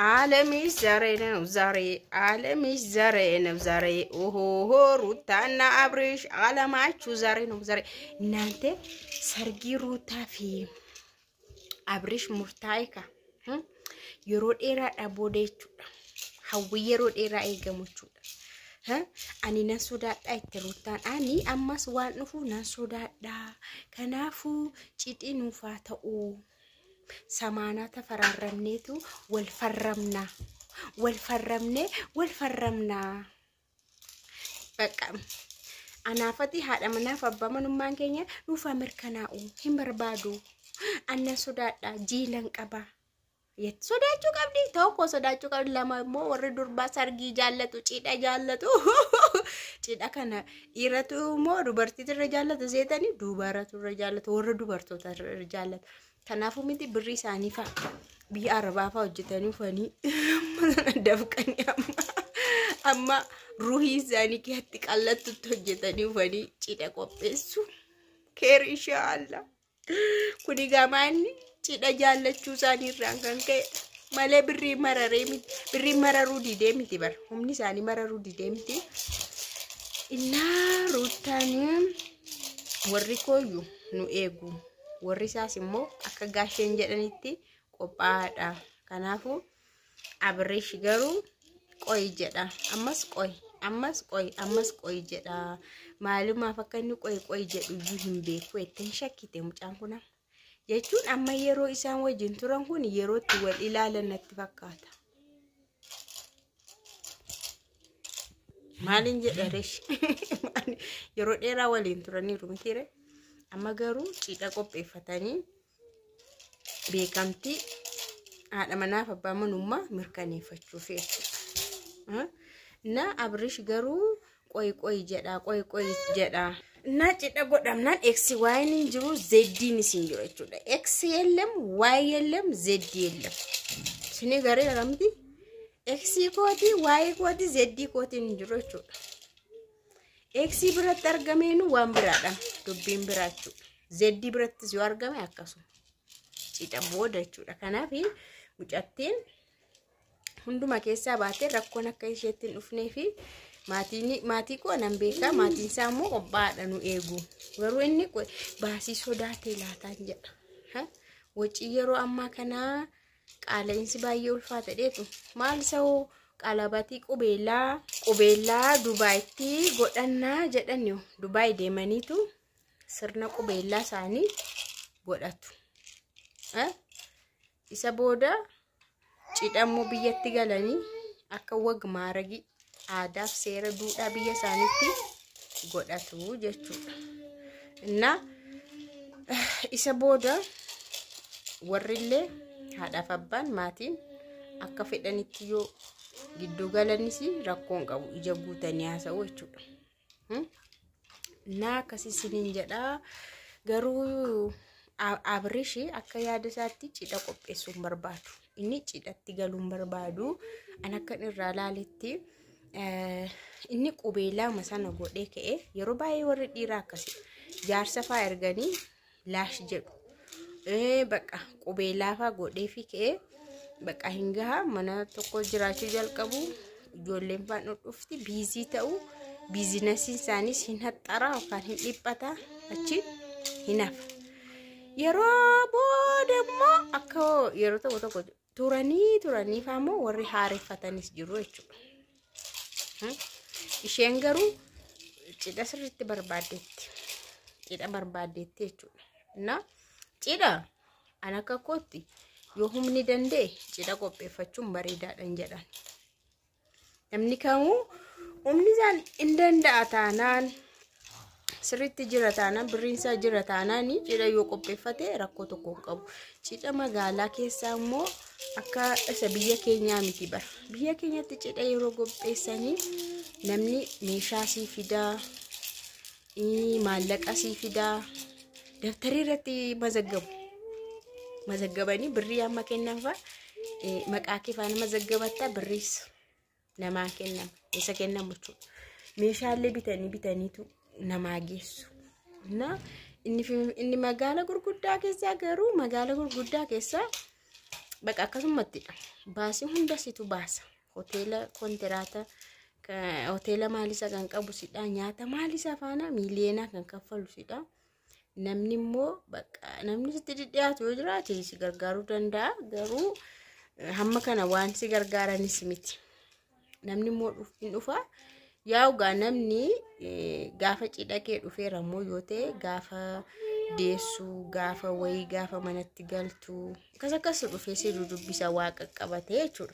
አለምሽ ዛሬ ነው ዛሬ፣ አለምሽ ዛሬ ነው ዛሬ። ኦሆሆ ሩታና አብርሽ አለማችሁ ዛሬ ነው ዛሬ። እናንተ ሰርጊ ሩታ ፊ አብርሽ murtaa'e yeroo dheeraadha booda jechuudha. Hawwii yeroo dheeraa eegamu jechuudha. Ani nan sodaadha itti Ruuttaan. Ani ammas waan dhufu nan sodaadha. Kanaafuu cidhi nuuf haa ta'u. Samaanaa tafaraaramneetu wal farramna. Wal farramnee wal farramna. Bakka anaafati haadha manaaf abbaa manummaan keenya nuuf haa mirkanaa'u hin barbaadu. Annan sodaadha, jiilan qaba. Sodaachuu qabdi, tokko sodaachuu qabdi, lama immoo warri durbaa sargii jaallatu, cidha jaallatu. Cidha kana dhiiratu immoo dubartiitu irra jaallatu seetanii, dubaratu irra jaallatu, warra dubartoota irra jaallatu. Kanaafuu miti birrii isaanii fa'a biyya arabaa fa'a hojjetanii ufanii amma sana dafqanii amma ruhii isaanii keessatti qallattutti hojjetanii ufanii cidha qopheessu. Keer inshaallah. Kuni gamaanni cidha jaallachuu isaanii irraan kan ka'e malee birrii mararee miti, birrii mararuu didee miti bara humni isaanii mararuu didee miti. Innaa Ruuttaan warri kooyyu nu eegu, warri isaas immoo akka gaasheen jedhanitti qophaa'aadha. Kanaafuu Abrish garuu qoyi jedha, ammas qoyi, ammas qoyi, ammas qoyi jedha. Maalumaaf akka inni qoyi qoyi jedhu iyyuu hin beeku ittiin shakkite mucaan kun jechuun amma yeroo isaan wajjin turan kun yeroo itti wal ilaalan natti fakkaata. Maaliin jedha reesh, yeroo dheeraa waliin turaniiru mitiire, amma garuu cidha qopheeffatanii beekamtii haadha manaaf abbaa manummaa mirkaneeffachuuf jechuudha. Na Abrish garuu qoyi qoyi jedha, qoyi qoyi jedha. Na cidha godhamnaan X Y hin jiru, Z hin jiru jechuudha. X የለም, Y የለም, Z የለም. Isinii garee ramti X kooti, Y kooti, Z kooti hin jiru jechuudha. X biratti argameenu waan biraadha, dubbiin biraa jechuudha. Z birattis yoo argame akkasuma cidha booda jechuudha. Kanaaf mucattiin hunduma keessaa baatee rakkoon akka isheetti hin dhufnee fi maatii koo nan beekaa, maatiin isaa immoo qophaa'aadha nu eegu. Garuu inni baasii sodaatee laataan jedha. Wacii yeroo ammaa kanaa qaala'insi baay'ee ulfaata dheetu maal sa'oo qalabatii qubeellaa Dubaayitti godhannaa jedhani, Dubaay deemaniitu sirna qubeellaa isaanii godhatu. Isa booda cidha immoo biyyatti galanii akka wag maaragii aadaaf seera duudhaa biyya isaaniitti godhatu jechuudha. Innaa isa booda warrillee haadhaaf abbaan maatiin akka fedhanitti yoo gidduu galanis rakkoon qabu, ija guutanii haasa'u jechuudha. Innaa akkasii isiniin jedhaa, garuu Abrish akka yaada isaatti cidha qopheessuu hin barbaadu. Inni cidhatti galuu hin barbaadu. An akkan irraa ilaaletti inni qubeellaa sana godhee ka'e. Yeroo baay'ee warri dhiiraa akkasi jaarsa fa'aa erganii laash jedhu. Bakka qubeellaa fa'aa godhee fi ka'e bakka hin gaha, mana tokko jiraachuu jalqabu, ijoolleen fa'aan dhufti, biizii ta'u, biizinasiin isaaniis hin haxxara yookaan hin dhiphata, achi hin hafa. Yeroo booda immoo akka yeroo tokko tokko turanii turanii fa'aa immoo warri haareffatanis jiru jechuudha. Isheen garuu cidha sirriitti barbaaddeetti. Cidha barbaaddeetti jechuudha. Na cidha an akka kootti yoo humni danda'e cidha qopheeffachuun bareedaadha jedhan. Namni kamuu humni isaan hin danda'a taanaan, sirriitti jira taanaan, birriin isaa jira taanaan, cidha yoo qopheeffate rakkoo tokko hin qabu. Cidha magaalaa keessaa immoo akka isa biyya keenyaa miti bara. Biyya keenyatti cidha yeroo qopheessanii namni meeshaa sii fidaa, maallaqa sii fidaa, daftarii irratti mazaggabu. Mazaggabanii birrii amma kennan fa'a maqaa kee faana mazaggabattaa, birriis namaa kennama. Isa kennamu jechuudha. Meeshaalee bitanii bitaniitu namaa geessu. Inni magaala gurguddaa keessaa garuu magaala gurguddaa keessaa Baqa akkasumattidha. Baasii hunda situ baasa. Hoteela kontiraata hoteela maalisa kan qabu sidha. Nyaata maalisa faana miiliyoonaa kan kaffalu sidha. Namni immoo bakka namni sitti dhidhiyaatu yoo jiraate si gargaaruu danda'a. Garuu hamma kana waan si gargaaranis miti. Namni immoo hin dhufa. Yaa egaa namni gaafa cidha kee dhufeera immoo yoo ta'e gaafa deessuu gaafa wayii gaafa manatti galtu akkas akkas dhufee si dudubbisa waa qaqqabatee jechuudha.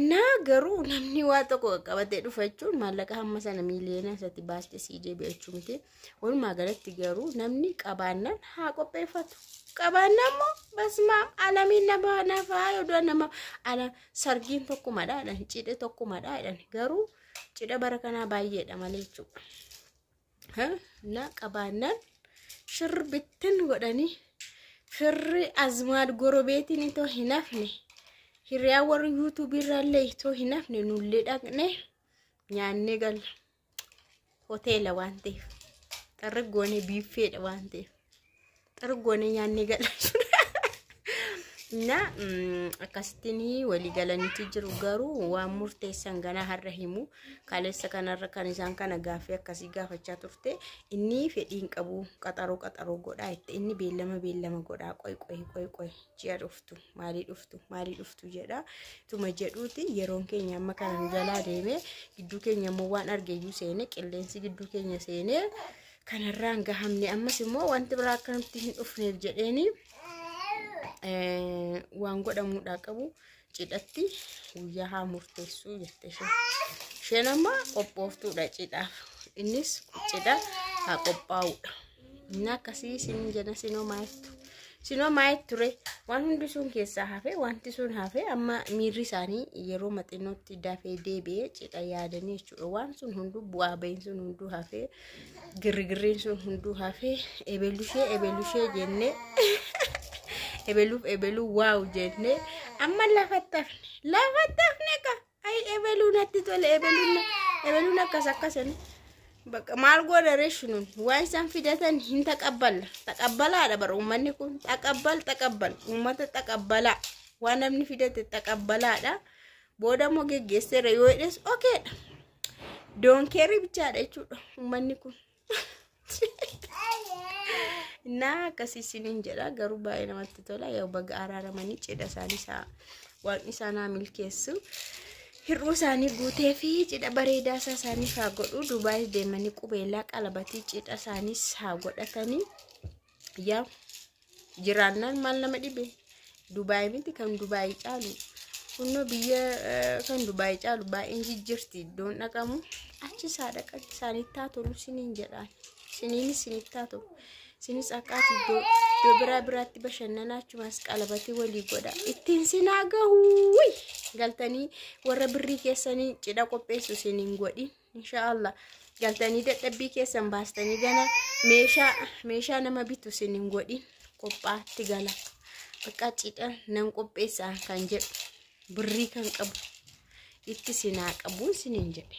Na garuu namni waa tokko qaqqabatee dhufa jechuun maallaqa hamma sana miiliyoona isatti baastee sii deebi'a jechuu miti. Walumaa galatti garuu namni qabaannaan haa qopheeffatu. Qabaannaan immoo basmaa alamiin nama nafaa yoo nama ala sargiin tokkumadha jedhan cidhe tokkumadha jedhan garuu cidha bara kanaa baay'eedha malee jechuudha. Na qabaannaan shirbittin godhanii firri azmaad gorobeetiin itoo hin hafne hiriyaa warri yuutuubii irraallee itoo hin hafne nullee dhaqne nyaannee galla. Hoteela waan ta'eef xarri goonee biiffeedha waan ta'eef xarri goonee nyaannee galla. Na akkasittiin walii galaniitu jiru garuu waan murteessan ganaa har'a himu kaleessa kanarra kan isaan kana gaaffii akkasii gaafachaa turte inni fedhii hin qabu qaxaroo qaxaroo godhaa itti inni beellama beellama godhaa qoy qoy qoy qoy ji'a dhuftu maalii dhuftu maalii dhuftu jedha tuma jedhuuti yeroon keenya amma kana nu jalaa deeme gidduu keenya immoo waan argeeyyuu seene qilleensi gidduu keenya seene kanarraan gahamne ammas immoo wanti biraa akkanatti hin dhufneef jedheeni. Waan godhamuudhaa qabu cidhatti guyyaa haa murteessuu jette isheen. Isheen amma qophooftuudha cidhaaf. Innis cidha haa qophaa'uudha. Inni akkasii isin jedha sinoo maayittu. Sinoo maayittu ture waan hundi sun keessaa hafe wanti sun hafe amma miirri isaanii yeroo maxinootti dafee deebi'ee cidha yaadanii jechuudha. Waan sun hunduu bu'aa bahiin sun hunduu hafee girgirriin sun hunduu hafee ebelushee ebelushee jennee. Ebeluuf ebeluu waaw jennee amma lafatti hafne lafatti hafne ka ay ebeluu natti tole ebeluun ebeluun akkas akkasan bakka maal goona reeshinuun waan isaan fidatan hin taqabballa taqabbalaadha bara uummanni kun taqabbal taqabbal uummata taqabbalaa waan namni fidate taqabbalaadha booda immoo geggeesseera yoo jedhes okeedha doonkeerii bichaadha jechuudha uummanni kun. Naa akkasii isiniin jedha garuu baay'ee namatti tola yoo baga araaramanii cidha isaanii isaa waaqni isaan haa milkeessu. Hir'uu isaanii guutee fi cidha bareedaa isaa isaaniif haa godhu. Dubaayis deemanii qubeellaa qalabatii cidha isaaniis haa godhatanii. Yaa jiraannaan maal nama dhibe Dubaay miti kan Dubaay caalu. Kunnoo biyya kan Dubaay caalu baay'een jijjiirti iddoon dhaqamu achi isaa dhaqan isaanitti haa tolu isiniin jedhaan. Isiniinis isinitti haa tolu. Isinis akkaati iddoo biraa biraatti bashannanaa achumas qalabatii walii godha. Ittiin sinaa gahu galtanii warra birrii keessanii cidha qopheessu isiniin godhin inshaallah. Galtanii dadhabbii keessan baastanii gana meeshaa meeshaa nama bitu isiniin godhin qophaatti gala. Bakka cidha nan qopheessaa kan jedhu birrii kan qabu itti sinaa qabuun isiniin jedhe.